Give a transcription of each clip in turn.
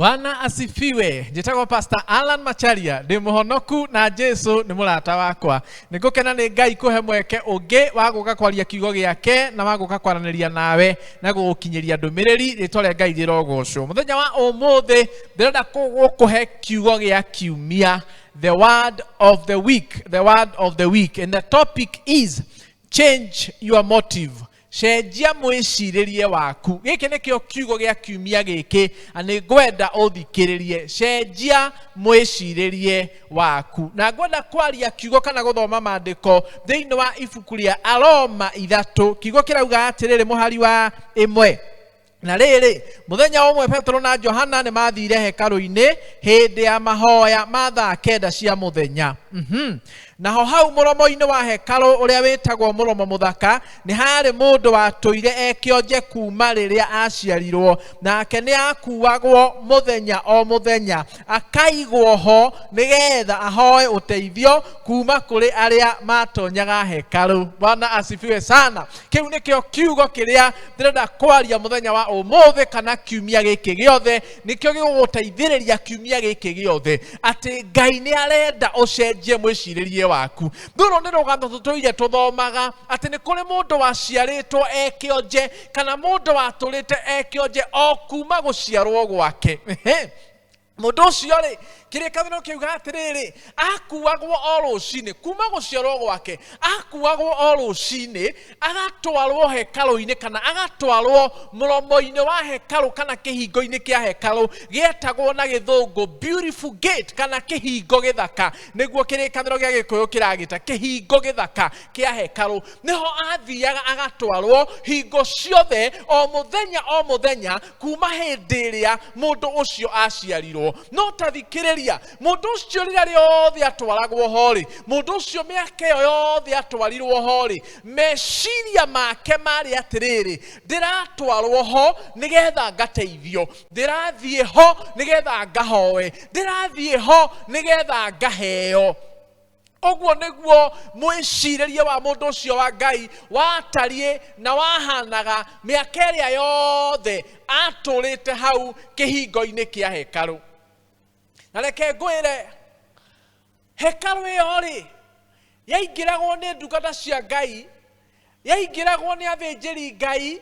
Bwana asifiwe. Njĩtagwo Pastor Alan Macharia, ndĩ mũhonoku na Jesu nĩ mũrata wakwa. Nĩ ngũkena nĩ Ngai kũhe mweke ũngĩ wa gũka kwaria kiugo gĩake na wa gũka kwaranĩria nawe na gũgũkinyĩria ndũmĩrĩri. Rĩtwa rĩa Ngai rĩrogocwo. Mũthenya wa ũmũthĩ ndĩrenda gũkũhe kiugo gĩa kiumia, the word of the week, the word of the week, and the topic is change your motive. Cenjia mwĩcirĩrie waku. Gĩkĩ nĩkĩo kiugo gĩa kiumia gĩkĩ, na nĩ ngwenda ũthikĩrĩrie. Cenjia mwĩcirĩrie waku. Na ngwenda kwaria kiugo kana gũthoma maandĩko thĩinĩ wa ibuku rĩa Aroma 3. Kiugo kĩrauga atĩrĩrĩ, mũhari wa 1. Na rĩrĩ, mũthenya ũmwe Petero na Johana nĩ maathiire hekarũ-inĩ hĩndĩ ya mahoya ma thaa 9 cia mũthenya. Naho hau mũromo-inĩ wa hekarũ ũrĩa wĩtagwo mũromo mũthaka, nĩ harĩ mũndũ watũire e kĩonje kuuma rĩrĩa aciarirwo, nake nĩ akuagwo mũthenya o mũthenya akaigwo ho nĩgetha ahoe ũteithio kuma kũrĩ arĩa matonyaga hekarũ. Bwana asifiwe sana. Kĩu nĩkĩo kiugo kĩrĩa ndĩrenda kwaria mũthenya wa ũmũthĩ kana kiumia gĩkĩ gĩothe. Nĩkĩo gĩgũgũteithĩrĩria kiumia gĩkĩ gĩothe, atĩ Ngai nĩ arenda ũcenjie mwĩcirĩrie waku. Rũrũ nĩ rũgano tũtũire tũthomaga atĩ nĩ kũrĩ mũndũ waciarĩtwo e kĩonje kana mũndũ watũrĩte e kĩonje o kuma gũciarwo gwake. Mũndũ ũcio rĩ, kĩrĩkanĩro kĩuga atĩrĩrĩ, akuagwo o rũcinĩ kuma gũciarwo gwake, akuagwo o rũcinĩ agatwarwo hekarũ-inĩ kana agatwarwo mũromo-inĩ wa hekarũ kana kĩhingo-inĩ kĩa hekarũ gĩetagwo na gĩthũngũ beautiful gate kana kĩhingo gĩthaka, nĩguo kĩrĩkanĩro gĩa gĩkũyũ kĩragĩta kĩhingo gĩthaka kĩa hekarũ. Nĩho athiaga agatwarwo hingo ciothe o mũthenya o mũthenya kuma hĩndĩ ĩrĩa mũndũ ũcio aciarirwo. No ta thikĩrĩria, mũndũ ũcio rĩrĩa rĩothe atwaragwo ho rĩ, mũndũ ũcio mĩaka ĩyo yothe atwarirwo ho rĩ, meciria make marĩ atĩrĩrĩ, ndĩratwarwo ho nĩgetha ngateithio, ndĩrathiĩ ho nĩgetha ngahoe, ndĩrathiĩ ho nĩgetha ngaheo. Ũguo nĩguo mwĩcirĩrie wa mũndũ ũcio wa Ngai watariĩ na wahanaga mĩaka ĩrĩa yothe atũrĩte hau kĩhingo-inĩ kĩa hekarũ. Na reke ngwĩre, hekarũ ĩyo rĩ, yaingĩragwo nĩ ndungata cia Ngai, yaingĩragwo nĩ athĩnjĩri Ngai.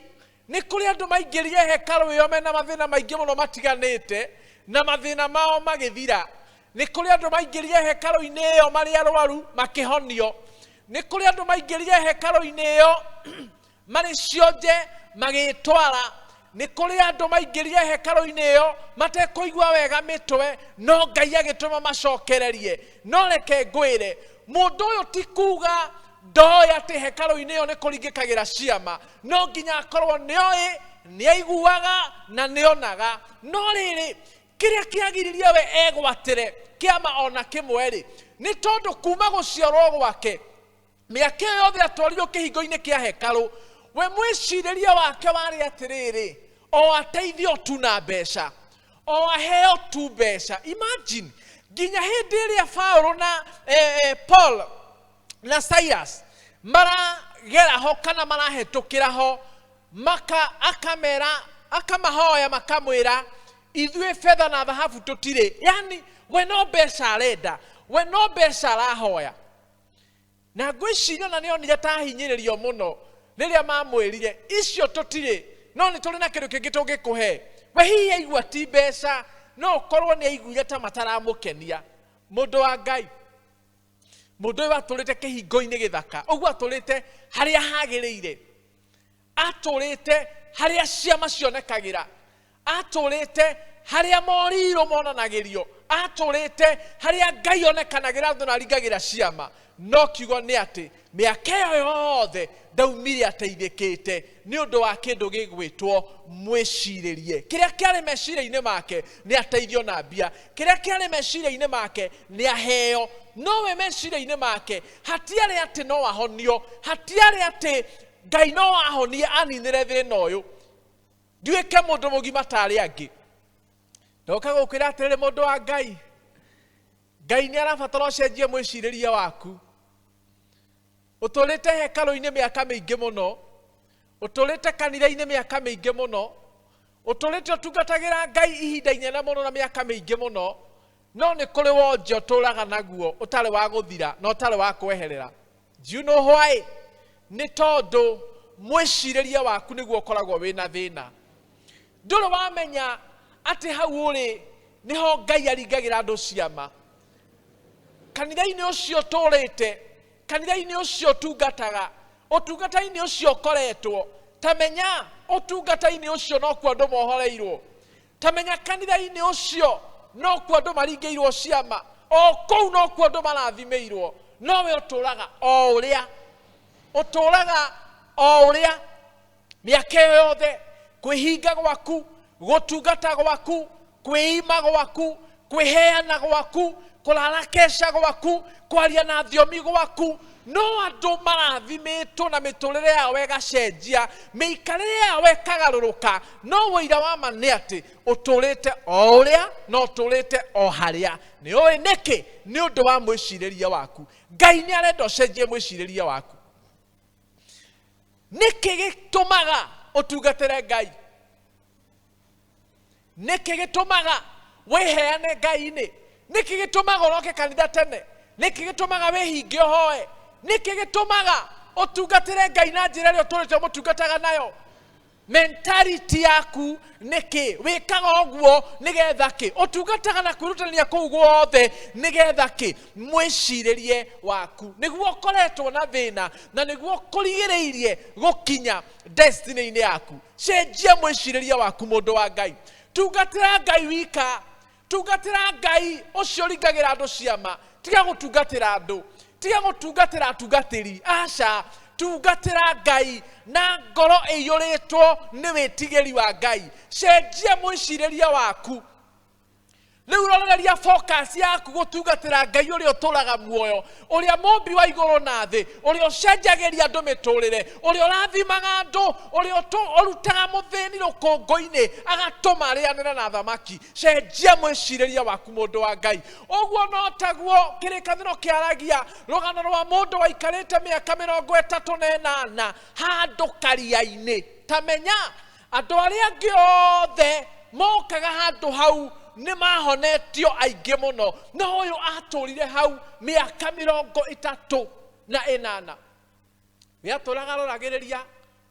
Nĩ kũrĩ andũ maingĩrire hekarũ ĩyo mena mathĩna maingĩ mũno matiganĩte, na mathĩna mao magĩthira. Nĩ kũrĩ andũ maingĩrire hekarũ-inĩ ĩyo marĩ arwaru makĩhonio. Nĩ kũrĩ andũ maingĩrire hekarũ-inĩ ĩyo marĩ cionje magĩtwara. Nĩ kũrĩ andũ maingĩrire hekarũ-inĩ ĩyo matekũigua wega mĩtwe, no Ngai agĩtũma macokererie. No reke ngwĩre, mũndũ ũyũ ti kuga ndoĩ atĩ hekarũ-inĩ ĩyo nĩ kũringĩkagĩra ciama, no nginya akorwo nĩoĩ, nĩaiguaga na nĩonaga. No rĩrĩ, kĩrĩa kĩagiririe we egwatĩre kĩama ona kĩmwe rĩ, nĩ tondũ kuma gũciarwo gwake mĩaka ĩyo yothe atwarirwo kĩhingo-inĩ kĩa hekarũ, we mwĩcirĩrie wake warĩ atĩrĩrĩ, o ateithio tu na mbeca, o aheo tu mbeca. Imagine, nginya hĩndĩ ĩrĩa Paul na Paul na Silas maragera ho kana marahetũkĩra ho, akamera, akamahoya, makamwĩra ithuĩ betha na thahabu tũtirĩ. Yani we no mbeca arenda, we no mbeca arahoya. Na ngwĩciria ona nĩonire ta ahinyĩrĩrio mũno rĩrĩa mamwĩrire icio tũtirĩ, no nĩ tũrĩ na kĩndũ kĩngĩ tũngĩkũhe. We hihi aigua ti mbeca, no ũkorwo nĩ aiguire ta mataramũkenia. Mũndũ wa Ngai, mũndũ ũyũ atũrĩte kĩhingo-inĩ gĩthaka, ũguo atũrĩte harĩa hagĩrĩire, atũrĩte harĩa ciama cionekagĩra, atũrĩte harĩa morirũ monanagĩrio, atũrĩte harĩa Ngai onekanagĩra andũ na aringagĩra ciama. No kiugo nĩ atĩ mĩaka ĩyo yothe ndaumire ateithĩkĩte nĩ ũndũ wa kĩndũ gĩgwĩtwo mwĩcirĩrie. Kĩrĩa kĩarĩ meciria-inĩ make nĩ ateithio na mbia, kĩrĩa kĩarĩ meciria-inĩ make nĩ aheo. No we meciria-inĩ make hatiarĩ atĩ no ahonio, hatiarĩ atĩ Ngai no ahonie aninĩre thĩna ũyũ, nduĩke mũndũ mũgima ta arĩa angĩ. Ndoka gũkwĩra atĩrĩrĩ, mũndũ wa Ngai, Ngai nĩ arabatara ũcenjie mwĩcirĩrie waku. Ũtũrĩte hekarũ-inĩ mĩaka mĩingĩ mũno, ũtũrĩte kanitha-inĩ mĩaka mĩingĩ mũno, Ũtũrĩte ũtungatagĩra Ngai ihinda inene mũno na mĩaka mĩingĩ mũno, no nĩ kũrĩ wonje ũtũraga naguo ũtarĩ wa gũthira na ũtarĩ wa kweherera. Do you know why? Nĩ tondũ mwĩcirĩrie waku nĩguo ũkoragwo wĩna thĩna. Ndũrĩ wamenya atĩ hau ũrĩ nĩho Ngai aringagĩra andũ ciama. Kanitha-inĩ ũcio ũtũrĩte, kanitha-inĩ ũcio ũtungataga, ũtungata-inĩ ũcio ũkoretwo, ta menya ũtungata-inĩ ũcio nokuo andũ mohoreirwo. Ta menya kanitha-inĩ ũcio nokuo andũ maringĩirwo ciama, o kũu nokuo andũ marathimĩirwo. Nowe ũtũraga o ũrĩa, ũtũraga o ũrĩa mĩaka ĩyo yothe, kwĩhinga gwaku, gũtungata gwaku, kwĩima gwaku, kwĩheana gwaku, kũrara keca gwaku, kwaria na thiomi gwaku, no andũ marathimĩtwo na mĩtũrĩre yao ĩgacenjia, mĩikarĩre yao ĩkagarũrũka, no ũira wa ma nĩ atĩ ũtũrĩte o ũrĩa na ũtũrĩte o harĩa. Nĩ ũĩ nĩkĩ? Nĩ ũndũ wa mwĩcirĩrie waku. Ngai nĩ arenda ũcenjie mwĩcirĩrie waku. Nĩkĩ gĩtũmaga ũtungatĩre Ngai? Nĩkĩ gĩtũmaga wĩheane Ngai-inĩ? Nĩkĩ gĩtũmaga ũroke kanitha tene? Nĩkĩ gĩtũmaga wĩhinge ũhoe? Nĩkĩ gĩtũmaga ũtungatĩre Ngai na njĩra ĩrĩa ũtũrĩte ũmũtungataga nayo? Mentality yaku nĩkĩ? Wĩkaga ũguo nĩgetha kĩ? Ũtungataga na kwĩrutanĩria kũu guothe nĩgetha kĩ? Mwĩcirĩrie waku nĩguo ũkoretwo na thĩna na nĩguo ũkũrigĩrĩirie gũkinya destiny-inĩ yaku. Cenjia mwĩcirĩrie waku mũndũ wa Ngai. Tungatĩra Ngai wika, tungatĩra Ngai ũcio ũringagĩra andũ ciama. Tiga gũtungatĩra andũ, tiga gũtungatĩra atungatĩri, aca. Tungatĩra Ngai na ngoro ĩiyũrĩtwo nĩ wĩtigĩri wa Ngai. Cenjia mwĩcirĩrie waku. Rĩu rorereria focus yaku gũtungatĩra Ngai ũrĩa ũtũraga muoyo, ũrĩa mũmbi wa igũrũ na thĩ, ũrĩa ũcenjagĩria andũ mĩtũrĩre, ũrĩa ũrathimaga andũ, ũrĩa ũrutaga mũthĩni rũkũngũ-inĩ agatũma arĩanĩre na thamaki. Cenjia mwĩcirĩrie waku mũndũ wa Ngai. Ũguo no taguo kĩrĩkanĩro kĩaragia rũgano rwa mũndũ waikarĩte mĩaka mĩrongo ĩtatũ na ĩnana handũ karia-inĩ. Ta menya andũ arĩa angĩ othe mokaga handũ hau nĩ mahonetio aingĩ mũno, no ũyũ atũrire hau mĩaka mĩrongo ĩtatũ na ĩnana. Nĩ atũraga aroragĩrĩria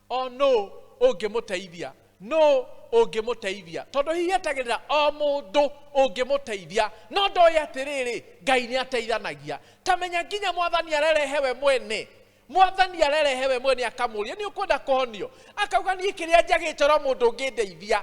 o nũ ũngĩmũteithia, nũ ũngĩmũteithia, tondũ hihi etagĩrĩra o mũndũ ũngĩmũteithia, no ndoĩ atĩrĩrĩ, Ngai nĩ ateithanagia. Ta menya nginya mwathani arerehe we mwene, mwathani arerehe we mwene akamũria nĩ ũkwenda kũhonio, akauga niĩ kĩrĩa njagĩte no mũndũ ũngĩndeithia,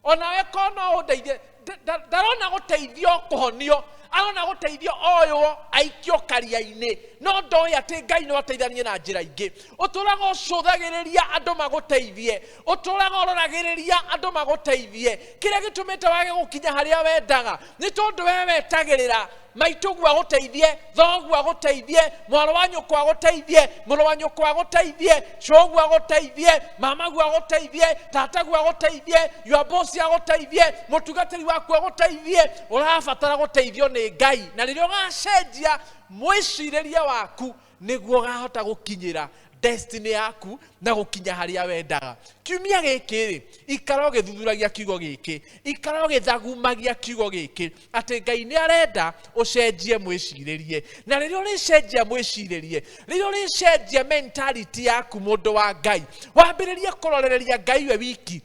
onawe ko no ũndeithie. Ndarona gũteithio kũhonio, arona gũteithio oywo aikio karia-inĩ, no ndoĩ atĩ Ngai no ateithanie na njĩra ingĩ. Ũtũraga ũcũthagĩrĩria andũ magũteithie, ũtũraga ũroragĩrĩria andũ magũteithie. Kĩrĩa gĩtũmĩte wage gũkinya harĩa wendaga nĩ tondũ we wetagĩrĩra maitũguo agũteithie, thoguo agũteithie, mwarĩ wa nyũkwa agũteithie, mũrũ wa nyũkwa agũteithie, cũguo agũteithie, mamaguo agũteithie, tataguo agũteithie, your boss agũteithie, mũtungatĩri waku agũteithie. Ũrabatara gũteithio nĩ Ngai, na rĩrĩa ũgacenjia mwĩcirĩrie waku nĩguo ũgahota gũkinyĩra destiny yaku na gũkinya harĩa wendaga. Kiumia gĩkĩ rĩ, ikara ũgĩthuthuragia kiugo gĩkĩ, ikara ũgĩthagumagia kiugo gĩkĩ, atĩ Ngai nĩ arenda ũcenjie mwĩcirĩrie. Na rĩrĩa ũrĩcenjia mwĩcirĩrie, rĩrĩa ũrĩcenjia mentality yaku mũndũ wa Ngai, wambĩrĩrie kũrorereria Ngai we wiki,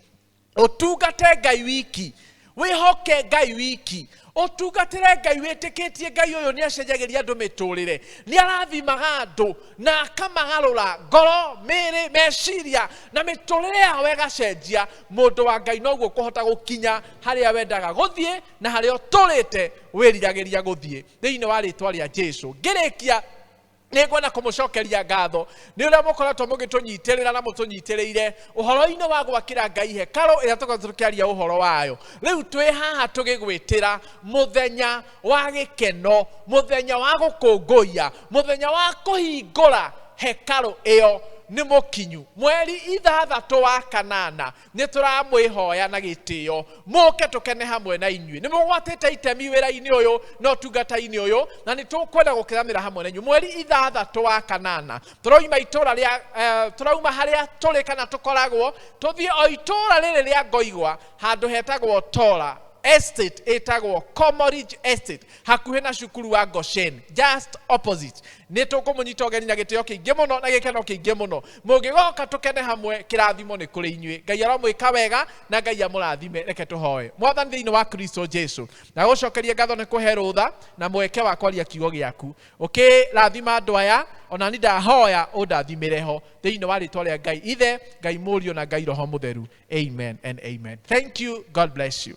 ũtungate Ngai wiki, wĩhoke Ngai wiki, ũtungatĩre Ngai wĩtĩkĩtie Ngai ũyũ nĩ acenjagĩria andũ mĩtũrĩre, nĩ arathimaga andũ na akamagarũra ngoro, mĩĩrĩ, meciria na mĩtũrĩre yao ĩgacenjia. Mũndũ wa Ngai noguo ũkũhota gũkinya harĩa wendaga gũthiĩ na harĩa ũtũrĩte wĩriragĩria gũthiĩ, thĩinĩ wa rĩtwa rĩa Jesũ. Ngĩrĩkia nĩ ngwenda kũmũcokeria ngatho nĩ ũrĩa mũkoretwo mũgĩtũnyitĩrĩra na mũtũnyitĩrĩire ũhoro-inĩ wa gwakĩra Ngai hekarũ ĩrĩa tũkoretwo tũkĩaria ũhoro wayo. Rĩu twĩ haha tũgĩgwĩtĩra mũthenya wa gĩkeno, mũthenya wa gũkũngũiya, mũthenya wa kũhingũra hekarũ ĩyo. Nĩ mũkinyu mweri 6 wa kanana, nĩ tũramwĩhoya na gĩtĩo mũke tũkene hamwe na inyuĩ. Nĩ mũgwatĩte itemi wĩra-inĩ ũyũ na ũtungata-inĩ ũyũ, na nĩ tũkwenda gũkeranĩra hamwe na inyuĩ. Mweri 6 wa kanana tũrauma itũra rĩa tũrauma harĩa tũrĩ kana tũkoragwo, tũthiĩ o itũra rĩrĩ rĩa Ngoigwa, handũ hetagwo Tora Estate, ĩtagwo Comoridge Estate, hakuhĩ na cukuru wa Goshen, just opposite. Nĩ tũkũmũnyita ũgeni na gĩtĩo kĩingĩ mũno na gĩkeno kĩingĩ mũno. Mũngĩgoka tũkene hamwe, kĩrathimo nĩ kũrĩ inyuĩ. Ngai aromwĩka wega na Ngai amũrathime. Reke tũhoe. Mwathani thĩinĩ wa Kristo Jesu, na gũcokeria ngatho nĩ kũhe rũtha na mweke wa kwaria kiugo gĩaku. Ũkĩrathima andũ aya, ona ni ndahoya ũndathimĩre ho thĩinĩ wa rĩtwa rĩa Ngai Ithe, Ngai Mũriũ na Ngai Roho Mũtheru. Amen and amen. Thank you. God bless you.